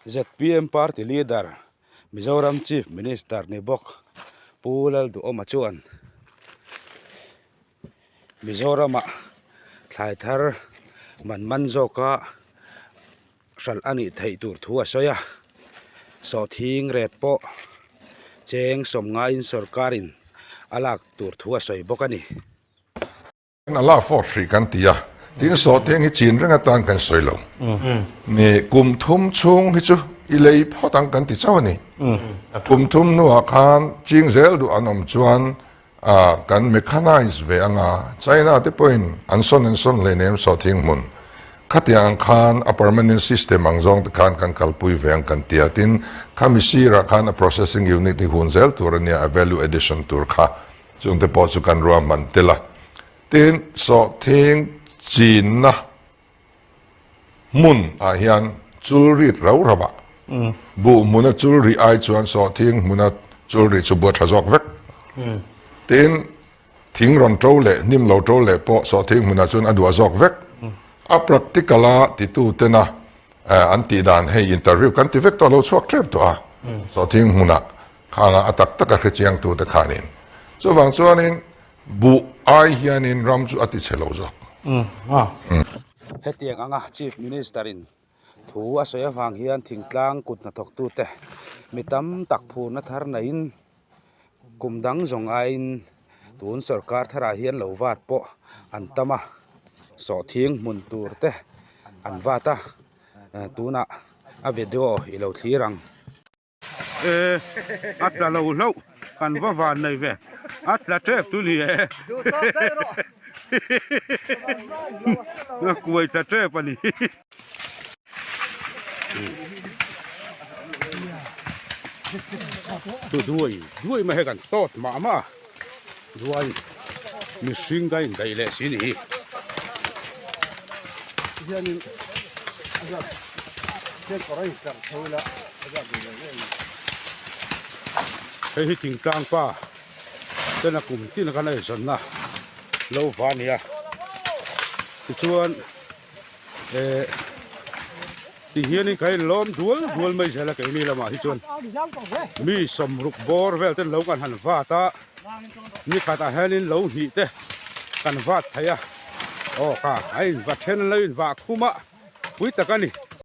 Zpm party leader Mizoram Chief Minister ni bawk Pu Lalduhawma chuan Mizoramah thlai thar man man zawka hralh a nih theih tur thu a sawi a, sawhthing ret pawh cheng sawm ngaiin sorkarin a lak tur thu a sawi bawk a ni. A la fawt hrih kan ti a, tin sawhthing hi chin reng atan kan sawi lo. Ni kum thum chhung hi chu i lei phawt ang kan ti chauh a ni. Kum thum hnuah khan ching zel duh an awm chuan kan mechanize ve anga China te pawhin an sawn an sawn hleinem sawhthing hmun khatiang ang khan a permanent system ang zawng te khan kan kalpui ve ang kan ti a, tin khami sirah khan a processing unit hi hun zel tur a nia, a value addition tur kha. Chungte pawh chu kan ruahman tel a. Tin, sawhthing chinna hmun ah hian chul rit rau rau ah buh hmuna chul rih ai chuan sawhthing hmuna chul rih chu buat tha zawk vek. Tin, thing rawn to leh hnim lo to leh pawh sawhthing hmunah chuan a duah zawk vek. A practical a titu tena an tih dan hei interview kan ti vek tawh lo chhuak tep tawh a sawhthing hmunah. Khanga a tak taka hre chiangtute khanin chuvang chuanin buh ai hianin ram chu a ti chhe lo zawk. Hetiang anga Chief Minister-in thu a sawi avang hian thingtlang kut hnathawktute mi tam tak phurna thar neiin kum dang zawng aiin tun sorkar tharah hian lo vat pawh an tam a, sawhthing hmun tur te an vat a, tunah a video i lo thlir ang. E a tla lo hlauh kan va van nei ve a tla tep chu ni e a kuai tla tep a ni. Chu duai duai mai hei kan tawt mah mah a duai mihring ka indaih leh si ni hi. Hei hi thingtlang pa ten a kum tin a kan eizawnna lo va a ni a tichuan eh ti hianin ka inlawm dual dual mai zel a keini lamah hi chuan mi sawmruk bawr vel ten lo kan han vat a ni khatah hianin lo hnih te kan vat thei a aw kha a inva then an lo invah khum a pui tak a ni.